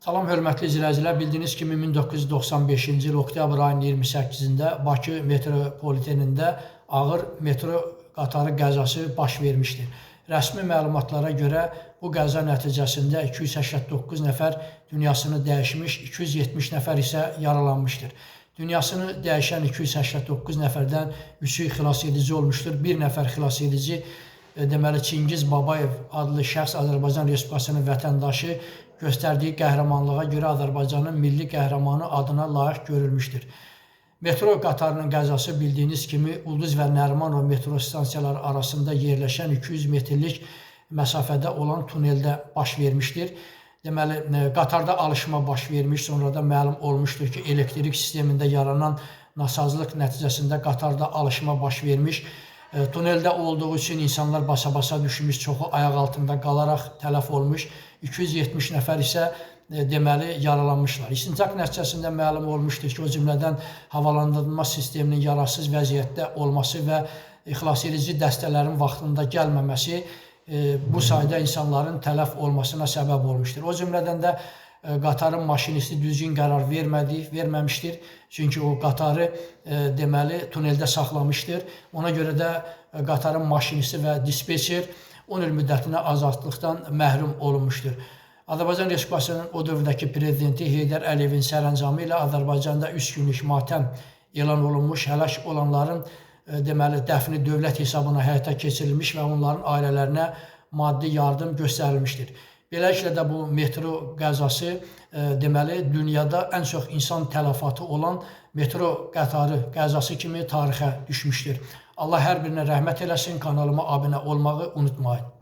Salam hörmətli izləyicilər, bildiyiniz kimi 1995-ci il oktyabr ayının 28-də Bakı metropolitenində ağır metro qatarı qəzası baş vermişdir. Rəsmi məlumatlara görə bu qəza nəticəsində 289 nəfər dünyasını dəyişmiş, 270 nəfər isə yaralanmışdır. Dünyasını dəyişən 289 nəfərdən 3-ü xilas edici olmuşdur. Bir nəfər xilas edici deməli Çingiz Babayev adlı şəxs Azərbaycan Respublikasının vətəndaşı göstərdiyi qəhrəmanlığa görə Azərbaycanın milli qəhrəmanı adına layiq görülmüşdür. Metro qatarının qəzası bildiyiniz kimi Ulduz və Nərimanov metro stansiyaları arasında yerləşən 200 metrlik məsafədə olan tuneldə baş vermişdir. Deməli, qatarda alışma baş vermiş, sonradan məlum olmuşdur ki, elektrik sistemində yaranan nasazlıq nəticəsində qatarda alışma baş vermiş. Tuneldə olduğu üçün insanlar basa-basa düşmüş, çoxu ayaq altında qalaraq tələf olmuş. 270 nəfər isə deməli yaralanmışlar. İstintaq nəticəsində məlum olmuşdur ki, o cümlədən havalandırma sisteminin yararsız vəziyyətdə olması və xilasedici dəstələrin vaxtında gəlməməsi bu sayda insanların tələf olmasına səbəb olmuşdur. O cümlədən də qatarın maşinisti düzgün qərar verməmişdir. Çünki o qatarı deməli tuneldə saxlamışdır. Ona görə də qatarın maşinisti və dispetçer 10 il müddətinə azadlıqdan məhrum olunmuşdur. Azərbaycan Respublikasının o dövrdəki prezidenti Heydər Əliyevin sərəncamı ilə Azərbaycanda 3 günlük matəm elan olunmuş, həlak olanların deməli dəfni dövlət hesabına həyata keçirilmiş və onların ailələrinə maddi yardım göstərilmişdir. Beləliklə də bu metro qəzası deməli dünyada ən çox insan tələfatı olan metro qatarı qəzası kimi tarixə düşmüşdür. Allah hər birinə rəhmət eləsin. Kanalıma abunə olmağı unutmayın.